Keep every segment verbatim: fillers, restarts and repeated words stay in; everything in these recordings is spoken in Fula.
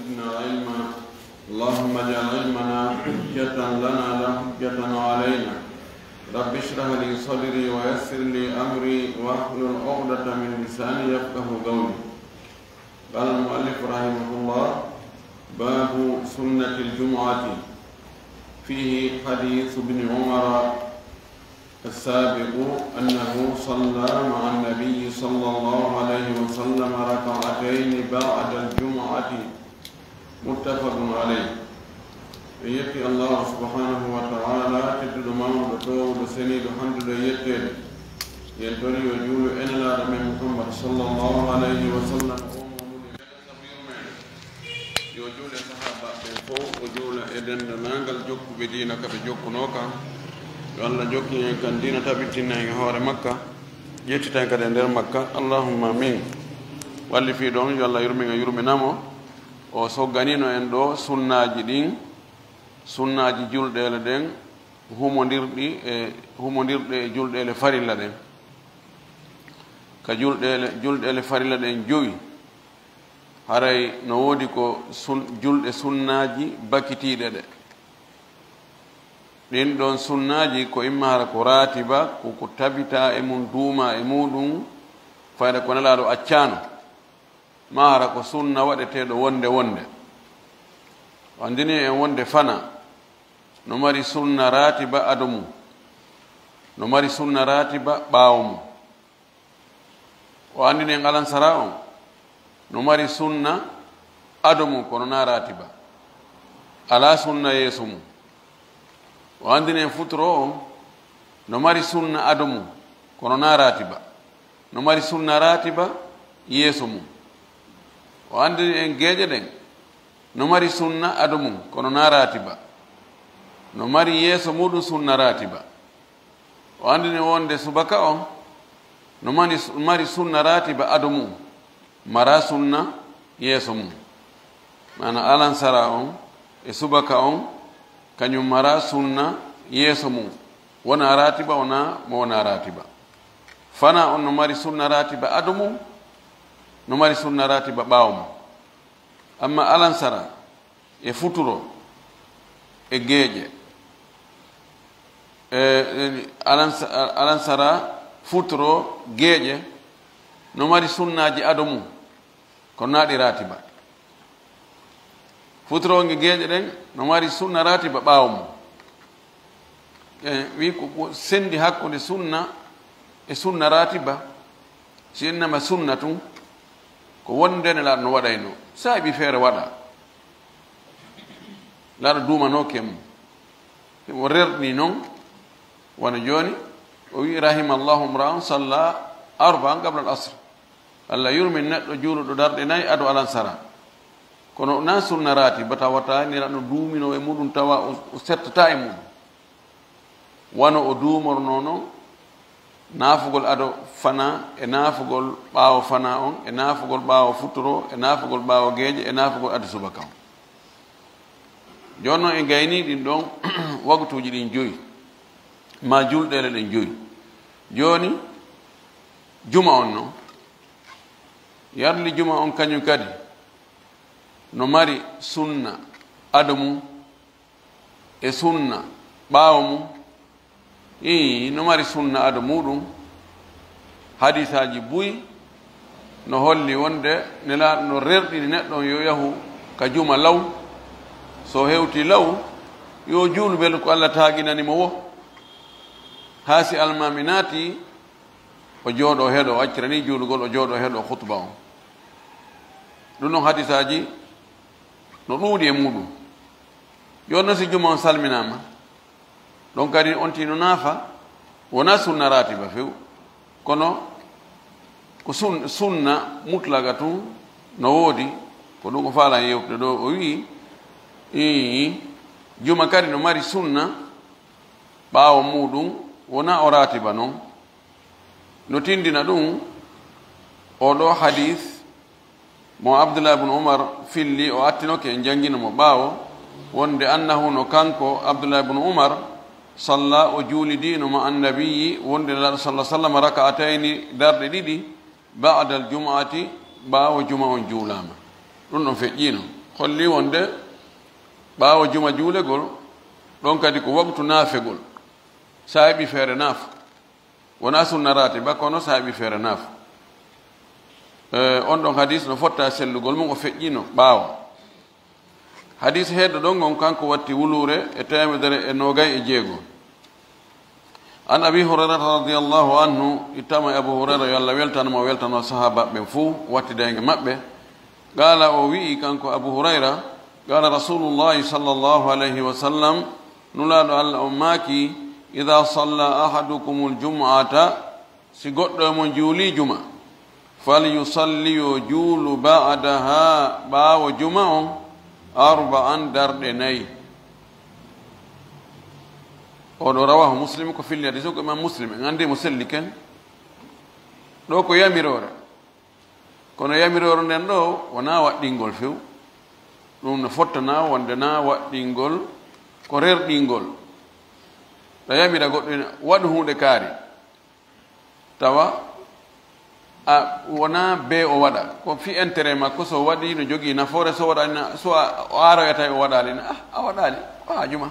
زدنا علما. اللهم اجعل علمنا حجة لنا لا حجة علينا. رب اشرح لي صدري ويسر لي أمري واحلل عقدة من لساني يفقه قولي. قال المؤلف رحمه الله: باب سنة الجمعة. فيه حديث ابن عمر السابق أنه صلى مع النبي صلى الله عليه وسلم ركعتين بعد الجمعة، متفق عليه. En yetti Allahu subhanahu wa ta'ala, tedduɗo mawɗo, toowuɗo seniiɗo, handuɗo e yetteede. Yen tori yo juulu e Nelaaɗo men Muhammad sallallahu alayhi wa sallam, o mo nuli Yo juule sahaabaaɓe ɓen fow, o juula e denndaangal jokkuɓe diina ka ɓe jokkunoo ka. Yo Allah jokkin en kan diina, tabitinna en e hoore makka, ƴettita en kadi e nder makka. Allahumma amin. Walli fii ɗon, yo Allah yurmin en, yurmina mo. O sogganino en ɗo sunnaaji ɗin, sunnaaji julɗeele ɗen, humondirɗi e, humondirɗe e julɗeele farilla ɗen. Ka julɗeele, julɗeele farilla ɗen jowi, haray no woodi ko sun-, julɗe sunnaaji bakitiiɗe ɗe. Ɗin ɗon sunnaaji ko imma hara ko raatiba, ko, ko tabitaa e mun, duumaa e muuɗum, fayda ko Nelaaɗo accaano, maa hara ko sunna waɗeteeɗo wonde wonde. O anndini en wonde fana no mari sunna raatiba ado mum, no mari sunna raatiba ɓaawo mum. O anndini en alansara on no mari sunna ado mum, kono na raatiba. Alaa sunna yeeso mum. O anndini en futuro on no mari sunna ado mum, kono na raatiba. No mari sunna raatiba yeeso mum. O anndini en geeƴe ɗen no mari sunna ado mum, kono na raatiba. No mari yeeso muɗum sunna raatiba. O anndini wonde subaka on no mari, mari sunna raatiba ado mum, mara sunna yeeso mum. Maana alansara on e subaka on, kañum mara sunna yeeso mum. Wona raatiba, wona mo wona raatiba. Fana on no mari sunna raatiba ado mum, no mari sunna raatiba ɓaawo mum. Amma alansara e futuro e geeƴe, e, e, alansa-, alansara, futuro, geeƴe, no mari sunnaaji ado mum, kono na ɗi raatiba. Futuro nge geeƴe ɗen no mari sunna raatiba ɓaawo mum. E, wi ko, ko sendi hakkunde sunna e sunna raatiba, si innama sunna tun, ko wonde Nelaaɗo no waɗayno. Sa heɓi feere waɗa, Nelaaɗo duumanooke mum. Himo rerɗini non, wano jooni, o wi'i: "Rahimallahu imra'an salla arba'an qabla al-asr." Allah yurmin neɗɗo juuluɗo darɗe nayi ado alansara. Kono na sunna raatiba, tawata Nelaaɗo duumino e muɗum, tawa o, o settataa e muɗum. Wano o duumornoo non naafugol ado fana, e naafugol ɓaawo fana on, e naafugol ɓaawo futuro, e naafugol ɓaawo geeƴe, e naafugol ado subaka on. Jooni non en gaynii ɗin ɗon waktuuji ɗin joyi, maa julɗeele ɗen joyi. Jooni, juma on non, yarli juma on kañum kadi no mari sunna ado mum, e sunna ɓaawo mum. Ii, no mari sunna ado muɗum. Hadiisaaji buy no holli wonde Nelaaɗo no rerɗini neɗɗo on yo yahu ka juma law. So hewti law, yo juulu belu ko Allah taaginani mo wo. Haa si almaami naati, o jooɗo heɗo, o accira ni juulugol, o jooɗo heɗo khutba on. Ɗum ɗon hadiisaaji no ɗuuɗi e muɗum. Jooni non si juma on salminaama, ɗon kadi on tino naafa, wona sunna raatiba few, kono ko sun-, sunna mutlaga tun no woodi, ko ɗum o faalan yewtude ɗo. O wi'i, ii, juma kadi no mari sunna ɓaawo muɗum, wona o raatiba non. No tindina ɗum, oo ɗoo hadiis mo Abdullah ibn Umar filli, o attinoke, en janngino mo ɓaawo, wonde annahu, no kanko Abdullah ibn Umar, salla, o juulidino, ma annabiyyi, wonde Nelaaɗo sallallahu alaihi wasallam, raka'atayni, darɗe ɗiɗi, ba'dal jumu'ati, ɓaawo juma on juulaama. Ɗum ɗon feƴƴiino. Holli wonde ɓaawo juma juulegol, ɗon kadi ko waqtu naafegol. Saa'i ɓi feere naaf. Wonaa sunna raati ba, kono saa'i ɓi feere naaf. Eh, on ɗon hadis no fotta sellugol mum, o feƴƴino ɓaawo. Hadis heeddo ɗon on, kanko watti wuluure e teemedere e noogay e jeego. An Abi Hurayrata radiyallahu anhu, ittama e Abu Hurayra, yo Allah weltano mo, weltano sahaaba ɓen fuu, watti dayge maɓɓe. Qaala, o wi'i, kanko Abu Hurayra, qaala Rasulullahi sallallahu alayhi wa sallam, Nulaaɗo Allah on maaki, "Idaa salla ahadukumul jumu'ata," si goɗɗo e mon juulii juma, "falyusalli, yo juulu, ba'daha, ɓaawo juma on, arba'an, darɗe nayi." Oɗo rawahu Muslim, ko filli hadis o ko Imam Muslim, en anndi mo selli ken. Ɗo ko yamiroore. Kono yamiroore nden ɗo wonaa waɗɗingol few. Ɗum no fottana wonde na waɗɗingol, ko rerɗingol. Ɗa yamira goɗɗo ina waɗu huunde kaari. Tawa a wonaa bee o waɗa. Ko fii intérêt makko, so waɗi no jogii nafoore, so waɗaani na, so a, o aaroyata o waɗaali na, ah, a waɗaali, ko haaju ma.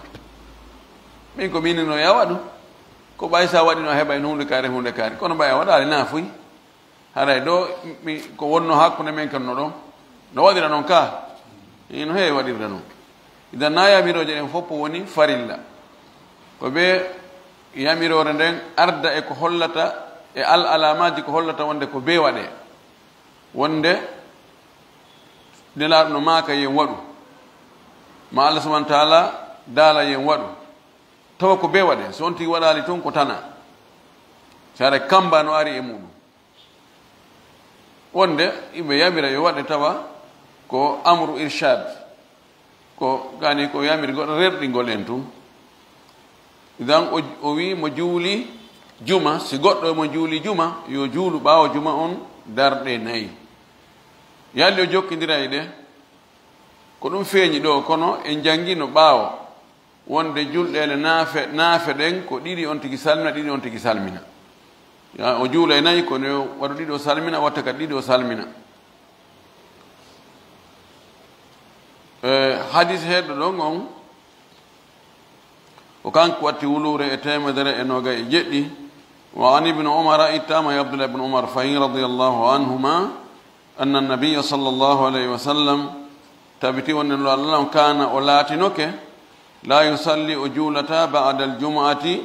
Min ko miin no ya waɗu. Ko ɓay sa waɗi no a heɓay no huunde kaari, huunde kaari. Kono ɓay a waɗaali na fuy. Haray ɗo mi, ko wonno hakkunde men kan no ɗon. No waɗira non ka? Ino heewi waɗirde non. Idan na yamirooje ɗen fof woni farilla. Ko ɓe yamiroore nden arda e ko hollata, e al alamaaji ko hollata wonde ko bee waɗe. Wonde Nelaaɗo no maaka yen waɗu. Ma Allah subhanahu wa ta'ala daala yen waɗu. Tawa ko bee waɗe. So on tigi waɗaali tun ko tana. Sare kamba no ari e muɗum. Wonde iɓe yamira yo waɗe tawa ko amru irshad, ko gani ko yamiri goɗɗo rerɗingol en tun. Idan o, o wi mo juuli juma, si goɗɗo e mo juuli juma, yo juulu ɓaawo juma on darɗe nayi. Yalli o jokkindira e ɗe, ko ɗum feeñi ɗo, kono en janngino ɓaawo. Wonde julɗeele naafe, naafe ɗen ko ɗiɗi on tigi salmina, ɗiɗi on tigi salmina. Ya, o juula e nayi, kono yo waɗu ɗiɗi o salmina, watta kadi ɗiɗi o salmina. E, hadis heedɗo ɗon on, o kanko watti wuluure e teemedere e noogay e jeɗɗi. Wa an ibnu Umara, ittama e Abdullah ibn Umar fahin radiyallahu anhuma, anna nabiyya sallallahu alayhi wa sallam, tabiti wonde no Allah on kana o laatinoke, la yusalli, o juulata ba'da al-jumu'ati,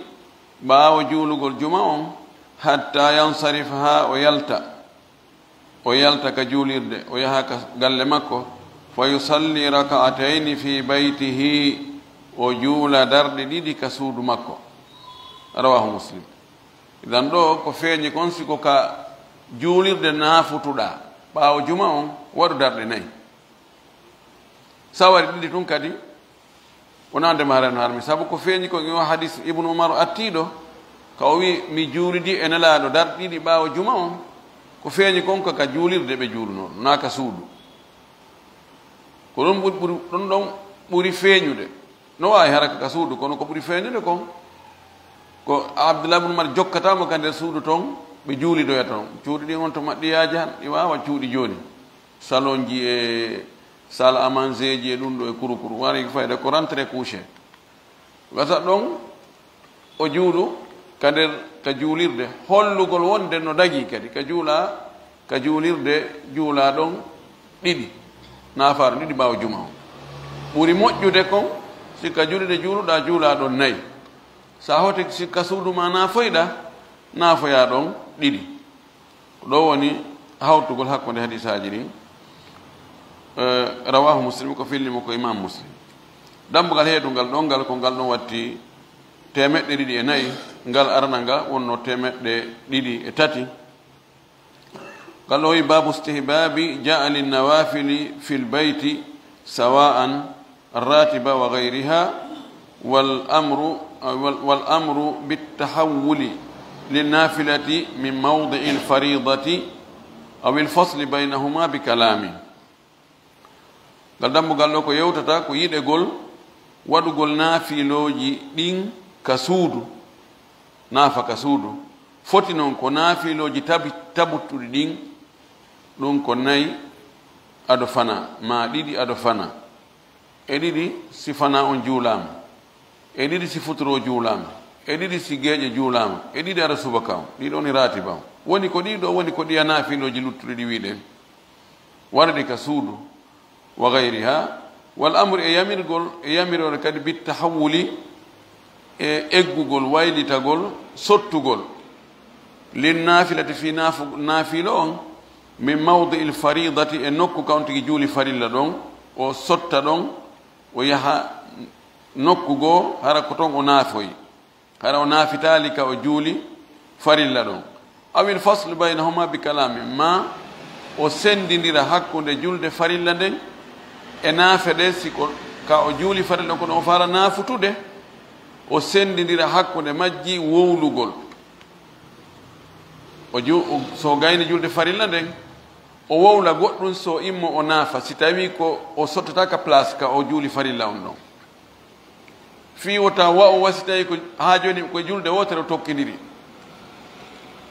ɓaawo juulugol juma on, hatta yansarifa, haa o yalta. O yalta ka juulirde, o yaha ka galle makko, fa yusalli raka'atayni fi baytihi, o juula darɗe ɗiɗi ka suudu makko. Rawahu Muslim. Idan ɗo ko feeñi kon, si ko ka juulirde naafutuɗaa ɓaawo juma on, waɗu darɗe nayi. Sa waɗi ɗiɗi tun kadi, wonaa nde maaren harmi. Sabu ko feeñi kon e o hadis Ibnu Umar attiiɗo, ka o wi, "Mi juulidi e Nelaaɗo darɗe ɗiɗi ɓaawo juma on." Ko feeñi kon ko ka juulirde ɓe juulunoo, naa ka suudu. Ko ɗum ɓuri, ɓuri, ɗum ɗon ɓuri feeñude. No waawi hara ka suudu, kono ko ɓuri feeñude kon, ko Abdullah ibn Umar jokkata mo ka nder suudu ton, ɓe juulidoya ton. Cuuɗi ɗin on to maɓɓi yaajan, ɗi waawa cuuɗi jooni. Salonji e salle à manger ji e ɗum ɗo e kurukuru. Wari ko fayda ko rentrée couchée. Wata ɗon o juulu ka nder, ka juulirde, hollugol wonde no dagii kadi, ka juula, ka juulirde juula ɗon ɗiɗi, naafaaru ɗiɗi ɓaawo juma on. Ɓuri moƴƴude kon, si ka juulirde juuluɗaa, juulaa ɗon nayi. Sa hoti si ka suudu ma naafoyɗaa, naafoyaa ɗon ɗiɗi. Ko ɗo woni hawtugol hakkunde hadisaaji ɗin. Eh, rawahu Muslim, ko filli mo ko Imam Muslim. Dambugal heedungal ɗon ngal, ko ngal ɗon watti teemeɗɗe ɗiɗi e nayi, ngal arana nga wonno teemeɗɗe ɗiɗi e tati. Ngal ɗo wi babu istihbabi ja'ali nawafili fil bayti sawa'an الراتبة وغيرها، والأمر، وال-، والأمر بالتحول للنافلة من موضع الفريضة أو الفصل بينهما بكلام. Ngal dambugal ɗo ko yewtata ko yiɗegol waɗugol naafilooji ɗin ka suudu, naafa ka suudu. Foti non ko naafilooji tabi-, tabuttuɗi ɗin, ɗum ko nayi, ado fana, maa ɗiɗi ado fana, e ɗiɗi si fana on juulaama, e ɗiɗi si futuro juulaama, e ɗiɗi si geeƴe juulaama, e ɗiɗi ado subaka on. Ɗiɗo ni raatiba on. Woni ko ɗiɗo, woni ko ɗiya naafilooji luttuɗi ɗi wiɗen. Wara ɗi ka suudu, wa gayriha, wal amru e yamirgol, e yamiroore kadi bit tahawuli, e eggugol, waylitagol, sottugol, lin naafilati fi naafu-, naafilo on, min mawdi il faridati e nokku ka on tigi juuli farilla ɗon, o sotta ɗon, o yaha nokku goo, hara ko ton o naafoyi. Hara o naafitaali ka o juuli farilla ɗon. Awil faslu baynahuma bi kalami, ma o sendindira hakkunde julde farilla nden e naafe ɗe, si ko ka o juuli farilla kono o fara naafutude, o sendindira hakkunde majji wowlugol. O ju-, o, so gayni julde farilla nden, o wowla goɗɗum so immo o naafa, si tawi ko o sottata ka place ka o juuli farilla on ɗon. Fii wota wa'u wa si tawi ko haa jooni ko julde wootere o tokkindiri.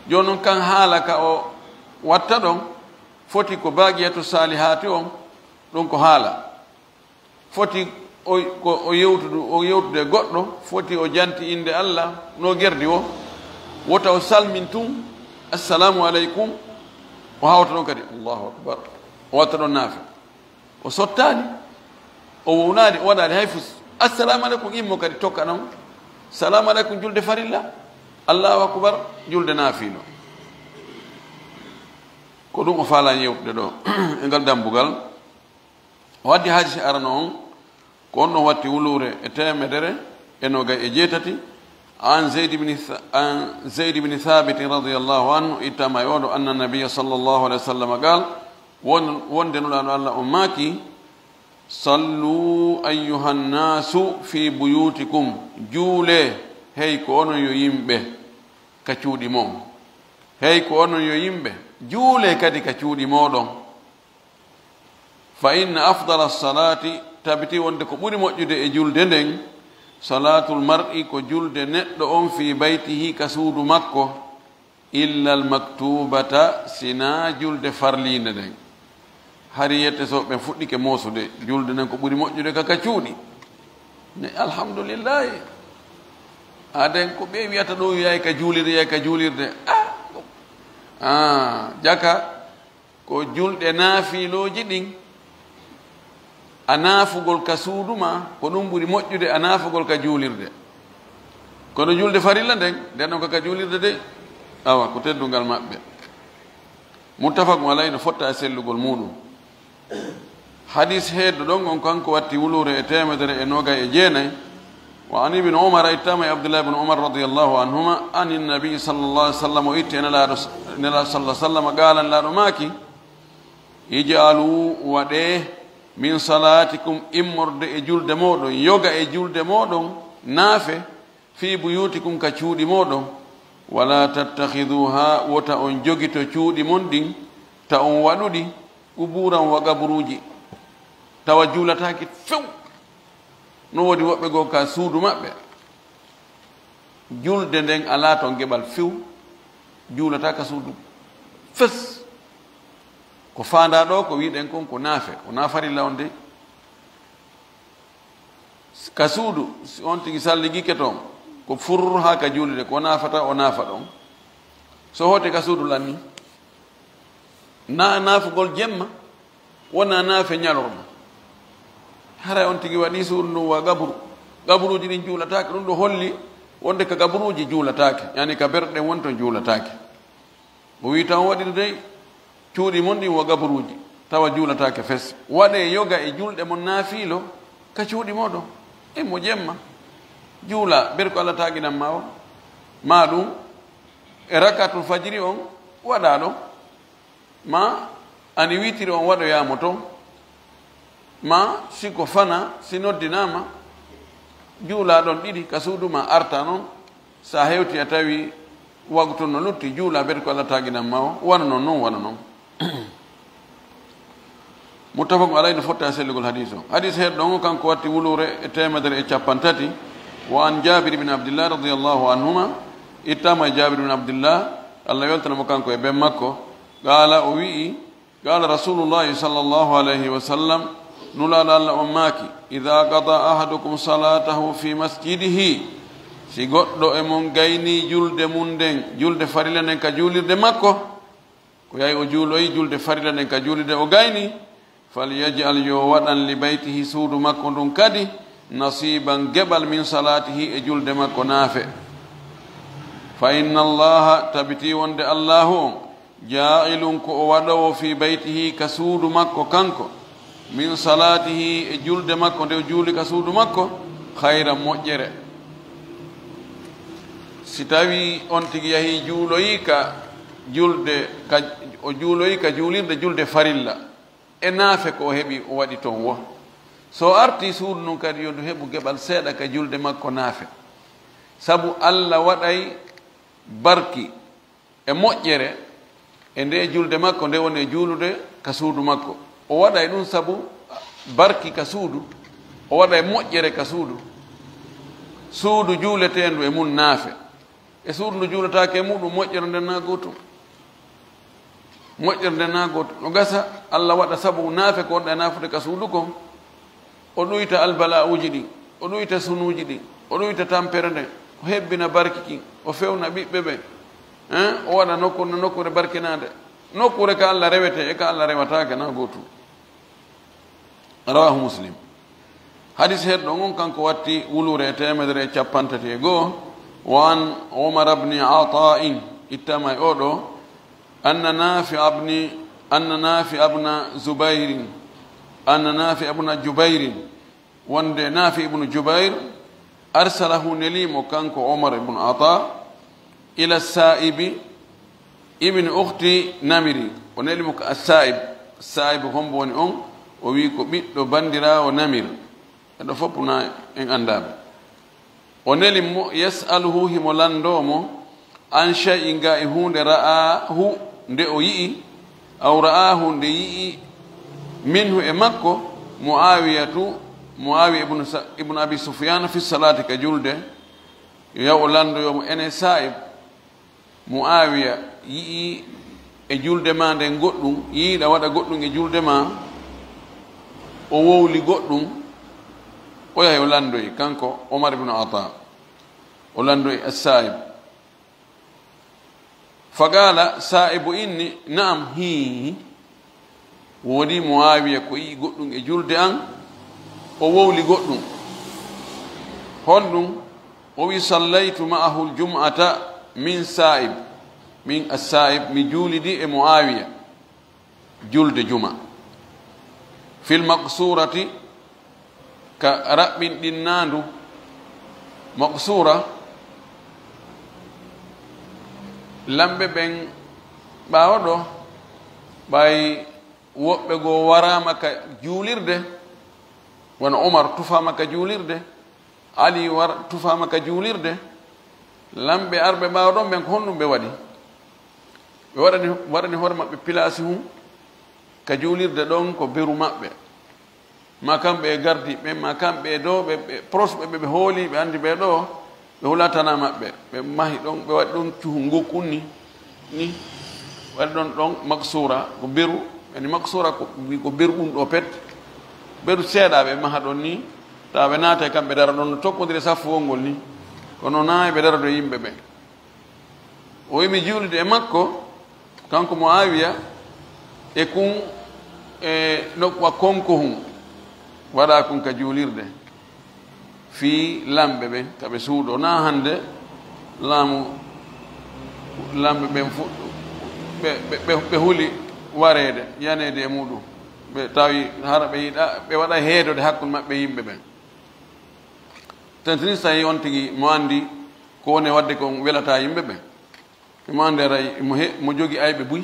Jooni non kan haala ka o watta ɗon, foti ko baaqiyatu saalihaati on, ɗum ko haala. Foti o, ko o yewtudu, o yewtude goɗɗo, foti o janti innde Allah, no gerdi o. Wota o salmin tun, "Assalamu aleykum." O hawta ɗon kadi, "Allahu akbar." O watta ɗon naafi. O sottaani, o wownaani, o waɗaani hay fus. "Assalamu aleykum," immo kadi tokka ɗon. "Salamu aleykum," julde farilla. "Allahu akbar," julde naafino. Ko ɗum o faalaani yewtude ɗo e ngal dambugal. O addi hadis arano on, ko on ɗon watti wuluure e teemedere e nogay e jeetati. An Zayd ibn Tha-, an Zayd ibn Thabit radiyallahu anhu, ittama e oɗo, anna nabiyya sallallahu alaihi wasallam qal, won-, wonde Nulaaɗo Allah on maaki, "Sallu ayyuhan nasu fi buyutikum," juule, hey ko onon yo yimɓe, ka cuuɗi mon. Hey ko onon yo yimɓe, juule kadi ka cuuɗi moɗon. "Fa inna afdala salati," tabiti wonde ko ɓuri moƴƴude e julde nden, "salatul mar'i," ko julde neɗɗo on, "fi baytihi," ka suudu makko, "illa al maktubata," sina julde farliinde nden. Hari yette so ɓen fuɗɗike moosude, julde nden ko ɓuri moƴƴude ka, ka cuuɗi. Ne, alhamdulillahi. Aden ko ɓe wiyata ɗo, yaay ka juulirde, yaay ka juulirde. Ah, ah, jaka. Ko julɗe naafilooji ɗin, a naafugol ka suudu ma, ko ɗum ɓuri moƴƴude a naafugol ka juulirde. Kono julde farilla nden, nden ɗon ko ka juulirde dey. Awa, ko teddungal maɓɓe. Muttafaqun alayhi, no fotta e sellugol muuɗum. Hadis heeddo ɗon on, kanko watti wuluure e teemedere e noogay e jeenay. Wa an ibn Umar, ittama e Abdullah ibn Umar radiyallahu anhuma, an nabi sallallahu alaihi wasallam, o itti e Nelaaɗo, Nelaaɗo sallallahu alaihi wasallam, qaalan, Nelaaɗo maaki, "Ij'alu, waɗee, min salatikum, immorde e julde mooɗon, yoga e julde mooɗon, naafe, fi buyutikum, ka cuuɗi mooɗon, wala tattakhiduha, wota on jogito cuuɗi mon ɗin, ta on waɗuɗi, quburan wa qaburuuji, tawa juulataake few." No woodi woɓɓe goo ka suudu maɓɓe, julde nden alaa ton geɓal few, juulataa ka suudu fes. Ko faandaa ɗo, ko wiɗen kon ko naafe, wonaa farilla on de. Ka suudu, si on tigi salligike ton, ko fur haa ka juulirde, ko naafata, o naafa ɗon. So hoote ka suudu lanni, na naafugol jemma, wona naafe ñalorma. Haray on tigi waɗi suudu ndun wa gaburu. Gaburuuji ɗin juulataake, ɗum ɗo holli wonde ka gaburuuji juulataake, yani ka berɗe won ton juulataake. O wi tan waɗirde cuuɗi mon ɗin wo gaburuuji, tawa juulataake fes. Waɗee yoga e julɗe mon naafiilo ka cuuɗi moɗon. Immo jemma, juula, ber ko Allah taaginan ma o. Ma ɗum, e rakatul fajiri on, waɗa ɗon. Ma ani witiri on waɗoyaamo ton. Ma si ko fana, si noddinaama, juula ɗon ɗiɗi ka suudu ma, arta non. Sa hewti a tawi waqtu no lutti, juula beti ko Allah taaginan ma o, wano non non, wano non. Muttafaqun alayhi, no fotta e sellugol hadis o. Hadis heeɗo ɗon o, kanko watti wuluure e teemedere e cappanɗe tati. Wa an Jabir ibn Abdillah radiyallahu anhuma, ittama e Jabir ibn Abdillah, Allah weltana mo kanko e ben makko, qaala, o wi'i, قال رسول الله صلى الله عليه وسلم, Nulaaɗo Allah on maaki, إذا قضى أحدكم صلاته في مسجده, si goɗɗo e mon gaynii julde mum nden, julde farilla nden ka juulirde makko, ko yahi o juuloyi julde farilla nden ka juulirde o gaynii, فليجعل, yo waɗan, لبيته, suudu makko ndun kadi, نصيبا, geɓal, من صلاته, e julde makko naafe. فإن الله, tabitii wonde Allaahu on, جاعل, ko o waɗoowo, في بيته, ka suudu makko kanko, من صلاته, e julde makko nde o juuli ka suudu makko, خيرا, moƴƴere. Si tawii on tigi yahii juuloyii ka julde, ka, o juuloyii ka juulirde julde farilla, e naafe ko o heɓi o waɗi ton wo. So o artii suudu ndun kadi, yo ndu heɓu geɓal seeɗa ka julde makko naafe. Sabu Alla waɗay barki e moƴƴere e ndee julde makko nde woni e juulude ka suudu makko. O waɗay ɗun sabu barki ka suudu, o waɗay moƴƴere ka suudu, suudu juuleteendu e mun naafe. E suudu ndu juulataake e muɗum, moƴƴere nden na gootum. Moƴƴere nden na gootum. No gasa Alla waɗa sabu naafe ko wonɗa e naafude ka suudu kon, o ɗuyta albala'uuji ɗin, o ɗuyta sunuuji ɗin, o ɗuyta tampere nden, o hebbina barki kin, o fewna ɓiɓɓe ɓen. Hein? O waɗa nokkuure, nokkuure barkinaande. Nokkuure ka Alla rewete e ka Alla rewataake na gootum. Rawahu Muslim. Hadis heddo on kanko watti wulure e teemedere e cappanɗe tati e go'o. Wa an Umar ibn Ata'in, ittama e oɗo, anna Nafi ibn, anna Nafi ibn Zubairin, anna Nafi ibn Jubairin, wonde Nafi ibn Jubair, arsalahu, nelimo kanko Umar ibn Ata, ila Sa'ibi ibn ukhti Namiri, o nelimo ka As-Sa'ib. Sa'ib hombo woni on? O wi ko ɓiɗɗo bandirawo Namir. Ɓe ɗo fof na en anndaɓe. O neli mo, yas'aluhu, himo lanndo mo, an shay'in, ga e huunde, ra'ahu, nde o yi'i, aw ra'ahu, nde yi'i, minhu, e makko, Muawiyatu, Muawiya ibnu Sa-, ibnu Abi Sufyaan, fi salaati, ka julde. Yo yaw o lanndoyo mo, ene Sa'ib, Mu'aawiya yi'ii e julde maa nden goɗɗum, yi'iiɗa waɗa goɗɗum e julde maa, o wowli goɗɗum, o yahi o lanndoyi, kanko Umar ibn Ataa, o lanndoyi As-Saa'ib. Faqaala Saa'ibu inni, na'am, hii. Woodi Mu'aawiya ko yi'i goɗɗum e julde an, o wowli goɗɗum. Honɗum? O wi, sallaytu ma'ahul jum'ata min Saa'ib. Min As-Saa'ib, mi juulidi e Mu'aawiya julde juma. Fil maqsurati, ka raɓɓinɗinnaandu, maqsura, lamɓe ɓen ɓaawo ɗo, ɓay woɓɓe goo waraama ka juulirde, wano Umar tufaama ka juulirde, Ali war-, tufaama ka juulirde, lamɓe arɓe ɓaawo ɗon ɓen ko honɗum ɓe waɗi? Ɓe waɗani, waɗani hoore maɓɓe pilaasi hun ka juulirde ɗon ko beru maɓɓe. Ma kamɓe e gardiiɓe ɓen, ma kamɓe e dow ɓe, ɓe proche ɓe, ɓe, ɓe hooli, ɓe anndi ɓee ɗoo, ɓe hulatanaa maɓɓe. Ɓe mahi ɗon, ɓe waɗi ɗon cuhu ngokkun ni, ni. Waɗi ɗon, ɗon maksuura, ko beru, yani maksuura ko, ko beru ɗum ɗoo pet. Beru seeɗa ɓe maha ɗon ni, tawa ɓe naata e kamɓe dara ɗon no tokkondiri e saffuwol ngol ni. Kono naa e ɓe dara ɗo yimɓe ɓe. O wi mi juulde e makko, kanko Mu'aawiya, e kun, e nokku wa konko hun, waɗa kun ka juulirde. Fii lamɓe ɓen, ka ɓe suuɗo. Naa hannde laamu, lamɓe ɓen fuɗɗu, ɓe, ɓe, ɓe, ɓe huli wareede, yaneede e muɗum. Ɓe tawi hara ɓe yiɗa, ɓe waɗa heedode hakkunde maɓɓe yimɓe ɓen. Tantini so tawi on tigi mo anndi ko woni waɗde kon welataa yimɓe ɓen. Imo anndi haray imo he-, mo jogi ayɓe buy.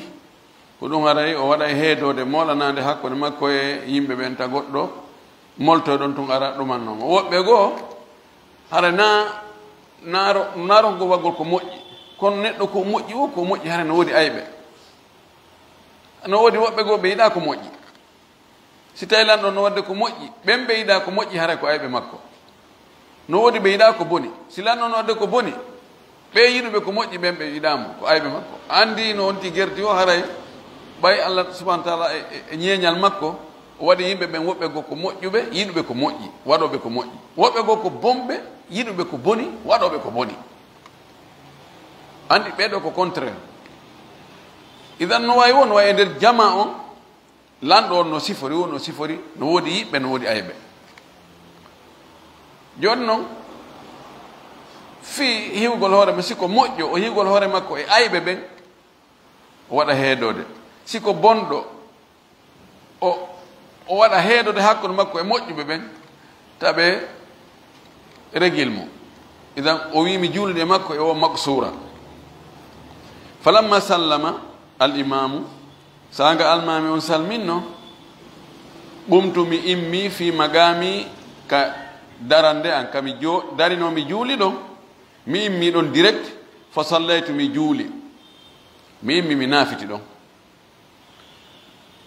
Ko ɗum haray o waɗa e heedoode moolanaande hakkunde makko e yimɓe ɓen, ta goɗɗo moltoy ɗon tun ara ɗumanno mo. Woɓɓe goo, haray na, na ro-, na rongo waggol ko moƴƴi. Kono neɗɗo ko moƴƴi o, ko moƴƴi haray no woodi ayɓe. No woodi woɓɓe goo ɓe yiɗa ko moƴƴi. Si tawi lanɗo no waɗde ko moƴƴi, ɓen ɓe yiɗa ko moƴƴi, haray ko ayɓe makko. No woodi ɓe yiɗa ko boni. Si lanɗo no waɗde ko boni, ɓe yiɗuɓe ko moƴƴi, ɓen ɓe yiɗa mo, ko ayɓe makko. Anndi no on ti gerti o, haray Ɓay Allah subhanahu wa taala e, e, e ñeeñal makko, o waɗi yimɓe ɓen woɓɓe goo ko moƴƴuɓe, yiɗuɓe ko moƴƴi, waɗooɓe ko moƴƴi. Woɓɓe goo ko bonɓe, yiɗuɓe ko boni, waɗooɓe ko boni. Anndi ɓee ɗoo ko contraire. Idan no waawi won, no waawi e nder jamaa on, lanɗo on no sifori, won no sifori, no woodi yiɓɓe, no woodi ayɓe. Jooni non, fii hiwgol hoore makko, si ko moƴƴo, o hiwgol hoore makko e ayɓe ɓen, o waɗa heedoode. Si ko bonɗo, o, o waɗa heedoode hakkunde makko e moƴƴuɓe ɓen, taɓe regil mo. Idan, o wi'i, "Mi juulde makko e o maqsuura." Falamma sallama al imaamu, saanga almaami on salminno, qumtu, mi immi, fi maqaami, ka darannde an, ka mi jo-, darinoo mi juuli ɗon, mi immi ɗon direct, fa sallaytu, mi juuli. Mi immi, mi naafiti ɗon.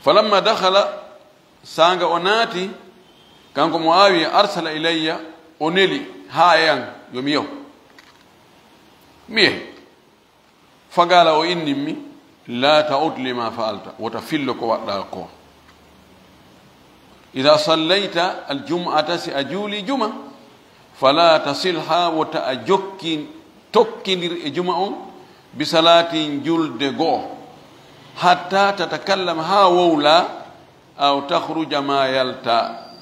Falamma dakhala, saanga o naati, kanko Muawiya, arsala ilayya, o neli haa e an, yo mi yahu. Mi yahi. Faqala, o innimmi, "La ta'ud lima fa'alta, wota fillo ko waɗɗaa ko. Idha sallayta al-jum'ata, si a juuli juma, fala tasilha, wota a jokki, tokkindir e juma on, bi salatin, julde go'o, hatta tatakallama, haa wowla, aw takhruja, ma yalta.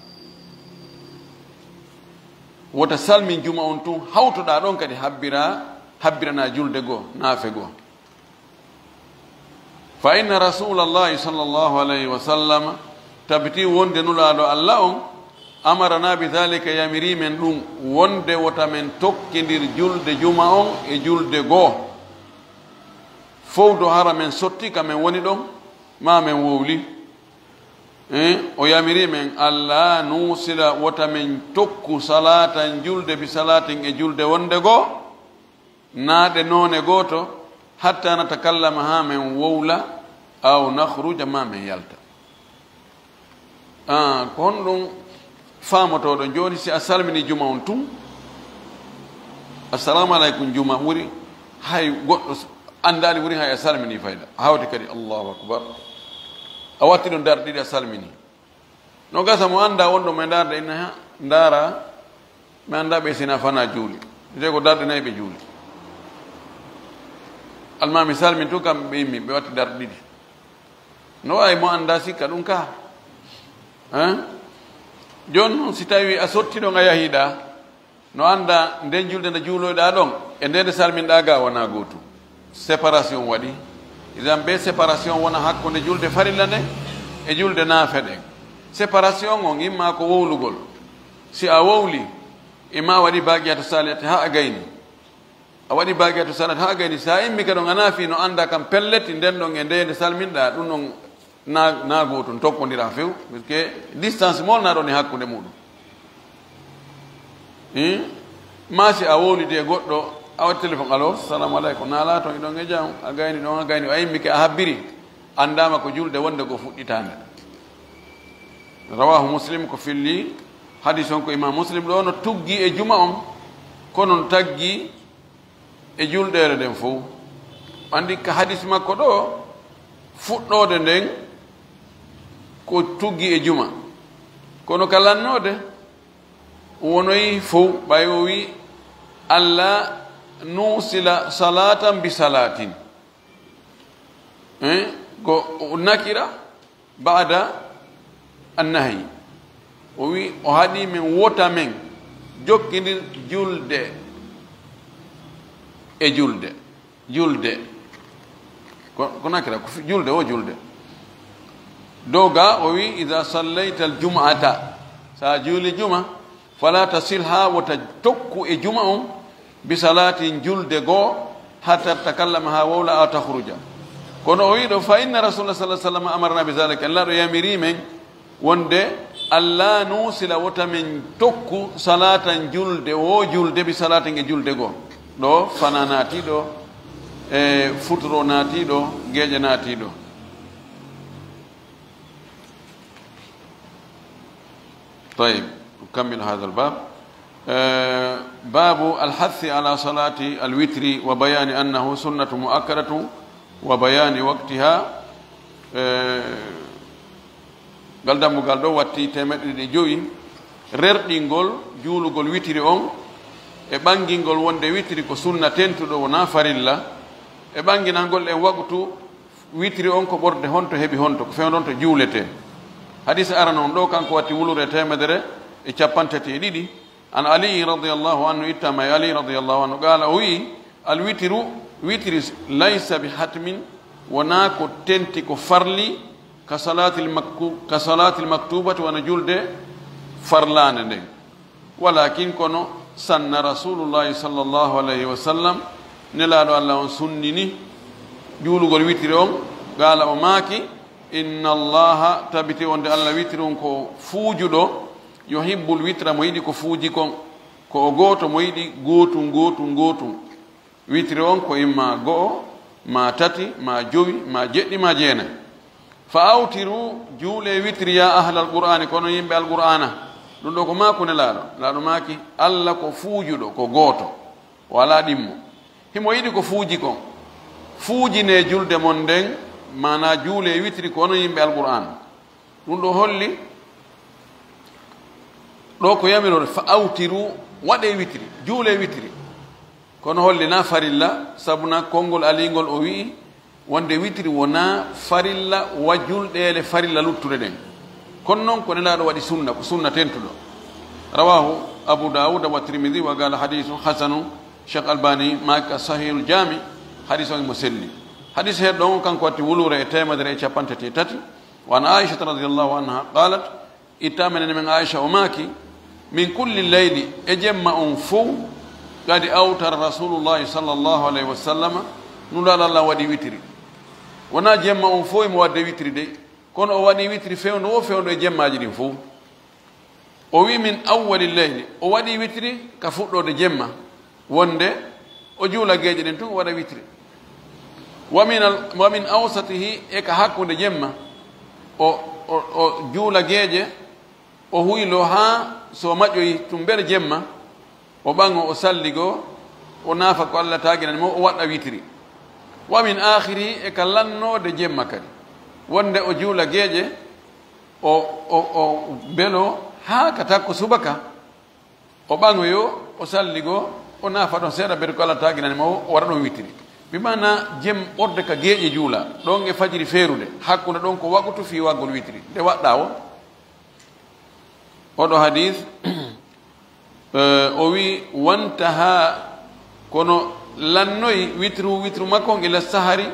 Wota salmin juma on tun, hawtoɗaa ɗon kadi habbira, habbirana julde go'o, naafe go'o." Fa inna Rasulallahi sallallahu alayhi wa sallam, tabiti wonde Nulaaɗo Allah on, amarana bi dhalika, yamiri men ɗum, wonde wota men tokkindir julde juma on e julde go'o. Fowdo hara men sotti ka men woni ɗon, ma men wowli. Eh, o yamiri men, "Alla nusila, wota men tokku, salatan, julde, bi salatin, e julde wonde go'o, naa ɗe noone gooto, hatta natakallama, haa men wowla, aw nakhruja, ma men yalta." Ah, ko honɗum faamotooɗon jooni, si a salmini juma on tun? Assalamu aleykum juma ɓuri hay goɗɗo s-, anndaali ɓuri hay a salmini fayda. A hawti kadi, Allahu akbar. A watti ɗon darɗe ɗiɗi a salmini. No gasa mo annda wonɗo mo e ndaarde inna ha, ndaara, mi annda ɓe sina fana juuli. Wiyete ko darɗe nayi ɓe juuli. Almaami salmin tun kam ɓe immi, ɓe watti darɗe ɗiɗi. No waawi mo annda sikka ɗum ka. Hein? Jooni non si tawi a sotti ɗon a yahiɗa, no annda nden julde nde juuloyɗa ɗon, e nde nde salminɗa ga wona gootum. Séparation waɗi. Idan ɓe séparation wona hakkunde julde farilla nden e julde naafe ɗen. Séparation on imma ko wowlugol. Si a wowli, imma a waɗi baqiyatu salihati ha a gayni. A waɗi baqiyatu salihati ha a gayni. Sa immi ka ɗon a naafi no annda kam pellet, nden ɗon e nde nde salminɗa, ɗum ɗon na, na gootum, tokkondira few. Parce que distance molna ɗon e hakkunde muɗum. Hin? Ma si a wowlidi e goɗɗo, a waɗi téléphone, "Allo, salamu aleykum, na laato, iɗon e jam, a gayni ɗon, a gayni, a immike, a habbiri, anndama ko julde wonde ko fuɗɗitande." Rawahu Muslim, ko filli hadis on ko Imam Muslim, ɗo no tuggi e juma on, kono no taggi e julɗeele ɗen fow. Anndi ka hadis makko ɗo, fuɗɗoode nden ko tuggi e juma. Kono ka lannoode, wonoyi fow, ɓay o wi, "Alla nusila salatan bi salatin." Hein? Ko nakira, ba'da annahi. O wi, o haɗi men, wota men jokkindir julde e julde. Julde. Ko, ko nakira, ko fi-, julde, o julde. Dow ga, o wi, "Idha sallayta al-jum'ata." Sa juuli juma, "Fala tasilha", wota tokku e juma on, "bi salatin", julde goo, "hatta takallama", ha wowla, "aw takhruja." Kono o wi ɗo, "Fa inna Rasulullah sallallahu alaihi wasallam amarna bi zalika", en laɗo yamiri men wonde, "Alla nusila", wota men tokku, "salatan", julde, o julde, "bi salatin", e julde goo. Ɗo fana naati ɗo, e futuro naati ɗo, geeƴe naati ɗo. طيب، نكمل هذا الباب. آه، باب الحث على صلاة الوتر وبيان أنه سنة مؤكدة وبيان وقتها. Eh, ngal dambugal ɗo watti teemeɗɗe ɗiɗi e jowi, rerɗingol juulugol witiri on e ɓangingol wonde witiri ko sunna tentuɗo, wonaa farilla, e ɓanginangol en waqtu witiri on ko ɓorde honto heɓi honto, ko fewndo honto juuletee. Hadis arano on ɗo, kanko watti wulure teemedere e cappanɗe tati e ɗiɗi, an Ali radiyallahu anhu, ittama e Ali radiyallahu anhu, qaala, o wi'i, al witru, witri, laysa bi hatmin, wonaa ko tenti, ko farli, ka salatil maktu-, ka salatil maktubati, wano julde farlaande nden. Walakin, kono, sanna Rasulullahi sallallahu alayhi wa sallam, Nelaaɗo Allah on sunnini juulugol witiri on, qaala, o maaki, inna Allaha, tabiti wonde Allah witiri on ko fuujuɗo, yuhibbul witra, mo yiɗi ko fuuji kon, ko o gooto mo yiɗi gootum, gootum, gootum. Witiri on ko imma go'o, ma tati, ma jowi, ma jeɗɗi, ma jeenay. Fa awtiru, juule witiri, ya ahlal Qur'ani, kono yimɓe Alqur'aana. Ɗum ɗo ko maaku Nelaaɗo. Nelaaɗo maaki, Allah ko fuujuɗo, ko gooto. O alaa ɗimmo. Himo yiɗi ko fuuji kon. Fuujinee julde mon nden, maanaa juule witiri, ko onon yimɓe Alqur'aana. Ɗum ɗo holli, ɗo ko yamiroore, fa awtiru, waɗee witiri, juulee witiri. Kono holli na farilla, sabu na konngol alingol o wi'i wonde witiri wonaa farilla wa julɗeele farilla luttuɗe ɗen. Kono non ko Nelaaɗo waɗi sunna, ko sunna tentuɗo. Rawahu Abu Dawud wa Tirmidhi wa qala hadithun hasanun, Cheikh Albani maaki Sahihul Jami, hadis on mo selli. Hadis he ɗon kanko watti wulure e teemedere e cappanɗe tati e tati. Wa an Aisha radiyallahu anha qalat, ittama nene men Aisha o maaki, min kulli layli, e jemma on fow, kadi awtara Rasulullahi sallallahu alayhi wa sallama, Nulaaɗo Allah waɗi witiri. Wonaa jemma on fow mo waɗde witiri de, kono o waɗi witiri fewndo o fewndo e jemmaaji ɗin fow. O wi min awwali layli, o waɗi witiri ka fuɗɗoode jemma, wonde o juula geeƴe ɗen tun, o waɗa witiri. Wa min al-, wa min awsatihi, e ka hakkunde jemma, o, o, o juula geeƴe, o huyloo haa so maƴoyi tun mbele jemma, o ɓaŋo, o salligoo, o naafa ko Allah taaginani mo, o waɗa witiri. Wa min aakhirihi, e ka lannoode jemma kadi, wonde o juula geeƴe, o, o, o mbeloo haa ka takko subaka, o ɓaŋoyoo, o salligoo, o naafa ɗon seeɗa, mbele ko Allah taaginani mo, o waɗa ɗon witiri. Bi maana jem ɓorde ka geeƴe juula, ɗon e fajiri feerude, hakkunde ɗon ko waqutu fii waggol witiri, nde waɗɗaa woo. Oɗo hadis, eh, o wi, wantaha, kono lannoyi witru, witru makko on ila sahari,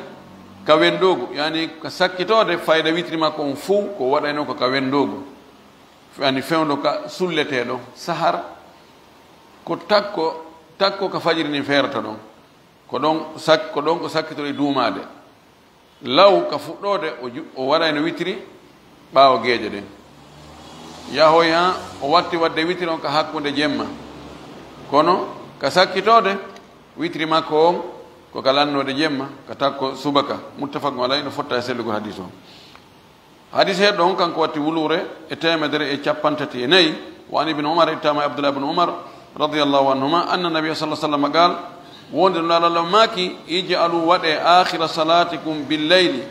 ka wendoogu, yani ka sakkitoode fayda witri makko on fow, ko waɗayno ko ka wendoogu. Yani fewndo ka sulleteeɗo, sahar, ko takko, takko ka fajiri ndin feerata ɗon. Ko ɗon sak-, ko ɗon ko sakkitoɗo e duumaade. Law ka fuɗɗoode, o ju-, o waɗayno witiri ɓaawo geeƴe ɗen. Yahoy haa o watti waɗde witiri on ka hakkunde jemma. Kono ka sakkitoode, witiri makko on ko ka lannoode jemma, ka takko subaka. Muttafaqun alayhi, no fotta e sellugol hadis on. Hadis he ɗon kanko watti wuluure e teemedere e cappanɗe tati e nayi. Wa an Ibn Umar, ittama e Abdullah ibn Umar, radiyallahu anhuma, anna Nabiyya sallallahu alaihi wasallam qaal, wonde Nulaaɗo Allah maaki, ij'alu, waɗe, akhira salatikum bil layli,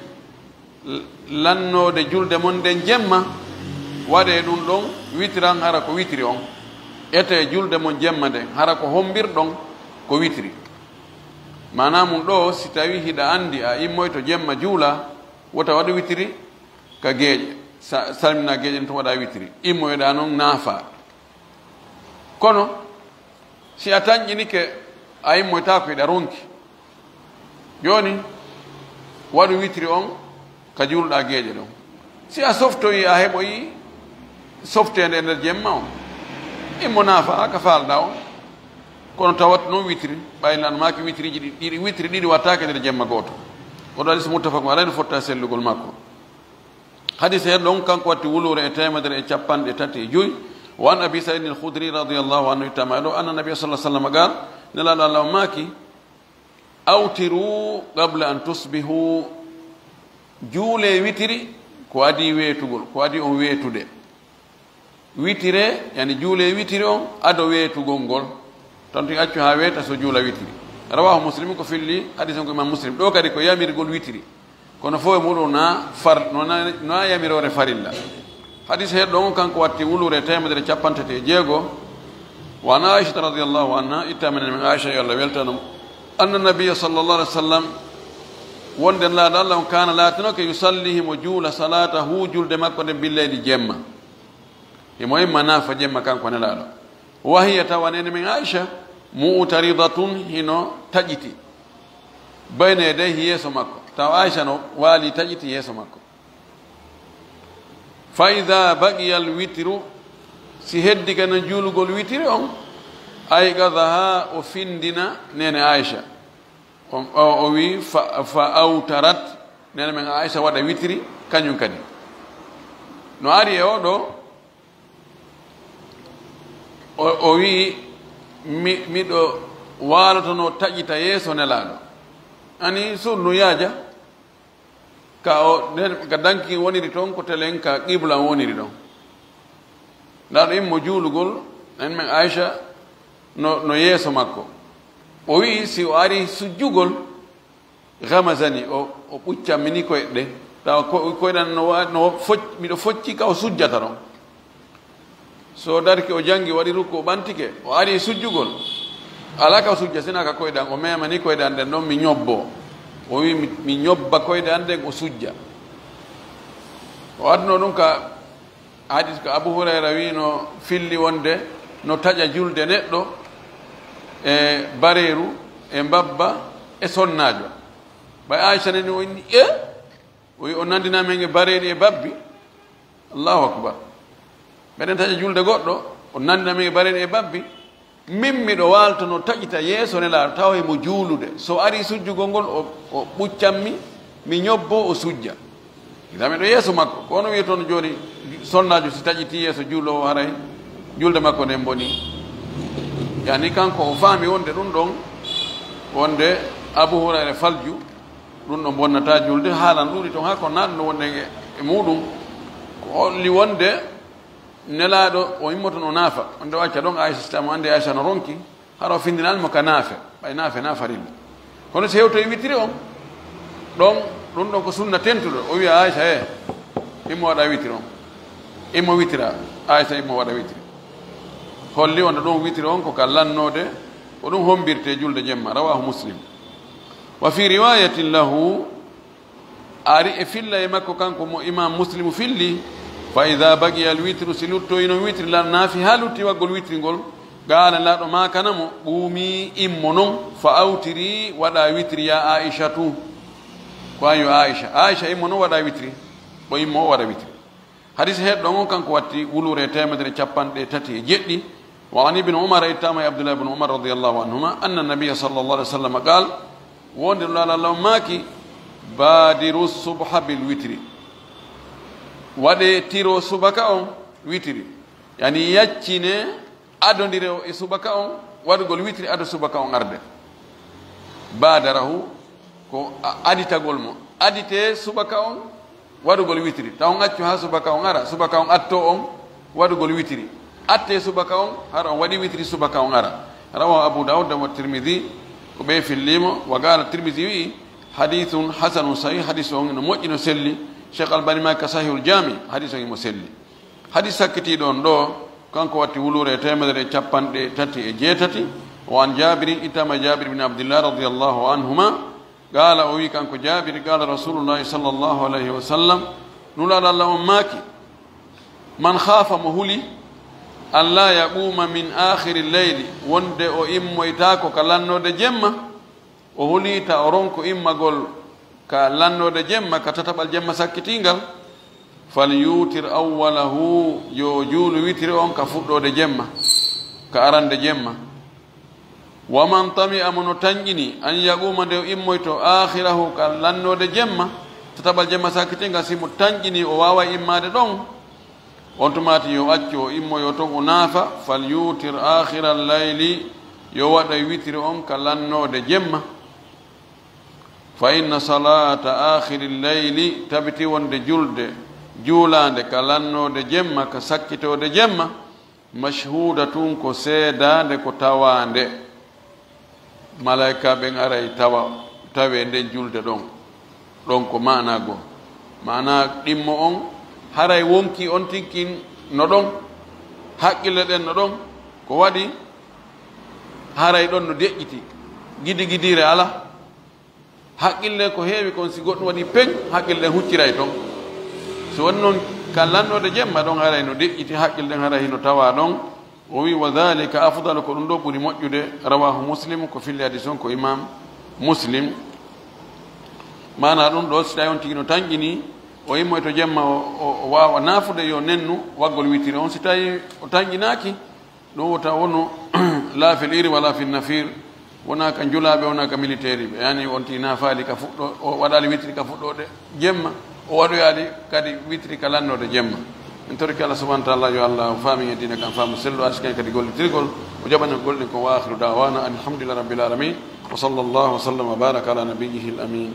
lannoode julde mon nden jemma, waɗe ɗum ɗon witran, hara ko witiri on. Ete julde mon jemma nden, hara ko hombirɗon ko witiri. Maanaa mum ɗo, si tawi hiɗa anndi a immoyto jemma juula, wota waɗu witiri ka geeƴe, sa-, salmina geeƴe ɗen tun waɗa witiri. Immoyoɗaa non naafa. Kono, si a tanƴinike, a immoytaako, hiɗa ronki. Jooni, waɗu witiri on ka juulɗaa geeƴe ɗon. Si a softoyi, a heɓoyi softeende e nder jemma on, immo naafa ka faalɗaa on. Kono tawat non witiri, ɓay lan maaki witiriiji ɗi-, ɗiɗi, witiri ɗiɗi wattaake nder jemma gooto. Oɗo hadis muttafaqun alayhi, no fotta e sellugol makko. Hadis he ɗon kanko watti wuluure e teemedere e cappanɗe tati e joyi. Wa an Abi Sa'idin al-Khudri radiyallahu anhu, ittama e ɗo, anna Nabiyya sallallahu alaihi wasallam qaal, Nelaaɗo Allah o maaki, awtiru qabla an tusbihu, juulee witiri ko adii weetugol, ko adii on weetude. Witire, yani juulee witiri on ado weetugol ngol. Tan tun accu haa weeta so juula witiri. Rawahu Muslim, ko filli hadis on ko Imam Muslim. Ɗo kadi ko yamirgol witiri. Kono fof e muɗum na far-, no na, no na yamiroore farilla. Hadis heɗɗo on kanko watti wuluure teemedere cappanɗe tati e jeego. Wa an Aishata radiyallahu anha, itta men men Aisha, yo Allah weltano mo. Anna nabiyya sallallahu alaihi wasallam, wonde Nulaaɗo Allah on, kana laatinoke, yusalli, himo juula, salatahu, julde makko nden, billeyli, jemma. Himo imma naafa jemma kanko Nelaaɗo. Wa hiya, tawa neene men Aisha, mu'taridatun, hino taƴiti. Bayna yadayhi, yeeso makko. Tawa Aisha no waali taƴiti yeeso makko. Fa idha baqiya al-witru, si heddi kadi juulugol witiri on, ayqadhaha, o findina neene Aisha. O, o, o wi fa, fa awtarat, neene men Aisha waɗa witiri, kañum kadi. No ari e o ɗo, o, o wi, mi, miɗo waalotono taƴita yeeso Nelaaɗo. Ani sunnu yaaja. Ka o, nden ka danki woniri toon, ko telen ka qibla on woniri ɗon. Ndaa ɗo immo juulugol, en men Aisha no, no yeeso makko. O wi'i, si o ari sujjugol, ghamazani, o, o ɓuccan mi ni koyɗe ɗe. Tawa ko, koyɗe an no wa-, no foc-, miɗo focci ka o sujjata ɗon. So darki, o jangi, o waɗi rukku, o ɓantike, o ari sujjugol. Alaa ka o sujja, sina ka koyɗe an, o mema ni koyɗe an ɗen ɗon, mi ñobbo. O wi, mi, mi ñobba koyɗe an ɗen, o sujja. O adduno ɗum ka hadis ko Abu Hurayra wi no filli wonde no taƴa julde neɗɗo e bareeru, e mbabba, e sonnaajo. Ɓay Aisha nani o inni, e? O wi, o nandina men e bareeri e babbi. Allahu akbar. Meɗen taƴa julde goɗɗo, o nandina men e bareeri e babbi. Min miɗo waaltono taƴita yeeso Nelaaɗo, tawa himo juulude. So ari sujjugol ngol, o, o ɓuccan mi, mi ñobbo, o sujja. Ila miɗo yeeso makko. Ko ono wiya toon jooni, sonnaajo si taƴiti yeeso juuloowo, haray julde makko nden boni. Yani kanko o faami wonde ɗum ɗon, wonde Abu Hurayra falju, ɗum ɗo bonnata julde, haalan ɗuuɗi toon haa ko naatno wonde e, e muɗum. Ko holli wonde Nelaaɗo o immoto no naafa. Wonde o acca ɗon Aisha, si tawii mo anndi Aisha no ronki, hara o findinal mo ka naafe. Ɓay naafe na farilla. Kono si hewtoyi witiri on, ɗon, ɗum ɗon ko sunna tentuɗo. O wi'a Aisha, e, immo waɗa witiri on. Immo witira. Aisha immo waɗa witiri. Holli wonde ɗum witiri on ko ka lannoode, ko ɗum hombirte julde jemma. Rawahu Muslim. Wa fi riwayatin lahu, ari e filla e makko kanko mo Imam Muslimu filli, fa idha baqiya al-witru, si luttoyi non witri, lan naafi haa lutti waggol witri ngol, qaala, Nelaaɗo maakana mo, qumi, immo non, fa awtiri, waɗa witri, ya Aishatu. Ko an yo Aisha. Aisha immo non waɗa witri. O immo o waɗa witri. Hadis heɗɗo on kanko watti wuluure teemedere cappanɗe tati e jeɗɗi. Wa an Ibn Umar, ittama e Abdullah ibn Umar radiyallahu anhuma, anna nabiyya sallallahu alaihi wasallam qaal, wonde Nulaaɗo Allah on maaki, badiru subha bil witri. Waɗe tiro subaka on witiri. Yani yaccine adondire o e subaka on, waɗugol witri ado subaka on arde. Badarahu, ko a-, aditagol mo. Adite subaka on waɗugol witri. Taw on accu haa subaka on ara, subaka on atto on waɗugol witri. Atte subaka on, hara on waɗi witri, subaka on ara. Rawahu Abu Dawud wa Tirmidhi, ko ɓe fillimo. Wa qala Tirmidhi wi'i, hadithun hasanun sahih, hadis on no moƴƴi, no selli. Cheikh Albani maaki ka Sahihul Jami, hadis on imo selli. Hadis sakkitiiɗo on ɗo, kanko watti wuluure e teemedere e cappanɗe tati e jeetati. Wa an Jabirin, ittama e Jabir bin Abdillah radiyallahu anhuma. Qaala, o wi kanko Jabir, qaala Rasulullahi sallallahu alayhi wa sallam, Nulaaɗo Allah on maaki, man khaafa, mo huli, an laa yaquuma min aakhiri leyli, wonde o immoytaako ka lannoode jemma, o huli ta o ronko immagol ka lannoode jemma, ka tataɓal jemma sakkitiingal, fal yuutir awwalahu, yo juulu witiri on ka fuɗɗoode jemma, ka arande jemma. Wa man tami'a, mo no tanƴini, an yaquuma, nde o immoyto, aakhirahu, ka lannoode jemma, tataɓal jemma sakkitiingal, si mo tanƴini o waaway immaade ɗon, on tumaati yo accu o immoyo ton o naafa, fal yuutir aakhiral layli, yo waɗoy witiri on ka lannoode jemma. Fa inna salaata aakhiril layli, tabiti wonde julde juulaande ka lannoode jemma, ka sakkitoode jemma, mashhuudatun, ko seedaande, ko tawaande. Malaa'ika ɓen aray tawa, tawe nden julde ɗon. ɗon ko maanaa goo. Maanaa ɗimmo on, haray wonkii on tinkin no ɗon, haqqille ɗen no ɗon, ko waɗi haray ɗon no deƴƴiti, gidigidiire alaa. Haqqille ko heewi kon, si goɗɗum waɗi peŋ, haqqille ɗen hucciray ton. Si woni non ka lannoode jemma ɗon, haray no deƴƴiti, haqqille ɗen haray hino tawaa ɗon. O wi, "Wa dhalika afdalu, ko ɗum ɗoo ɓuri moƴƴude." Rawahu Muslim, ko filli hadis on ko Imam Muslim. Maanaa ɗum ɗoo, si tawi on tigi no tanƴini, o immoyto jemma, o, o, o waawa naafude, yo nennu waggol witiri on. Si tawi o tanƴinaaki, ɗum wota wonu la fil iri wala fil nafir, wona ka njulaaɓe, wona ka militeeriiɓe. Yani on tigi naafaali ka fuɗɗo-, o waɗaali witiri ka fuɗɗoode jemma, o waɗoyaali kadi witiri ka lannoode jemma. En torike Allah subhanahu wa ta'ala, yo Allah o faamin e diina kan faamu sellu, o arsiken kadi gollitirgol, o jaɓanen golle ɗen ko. Wa akhiru da'wana anil hamdulillahi rabbil alamin. Wa sallallahu wa sallam wa baraka ala nabiyyihi al amin.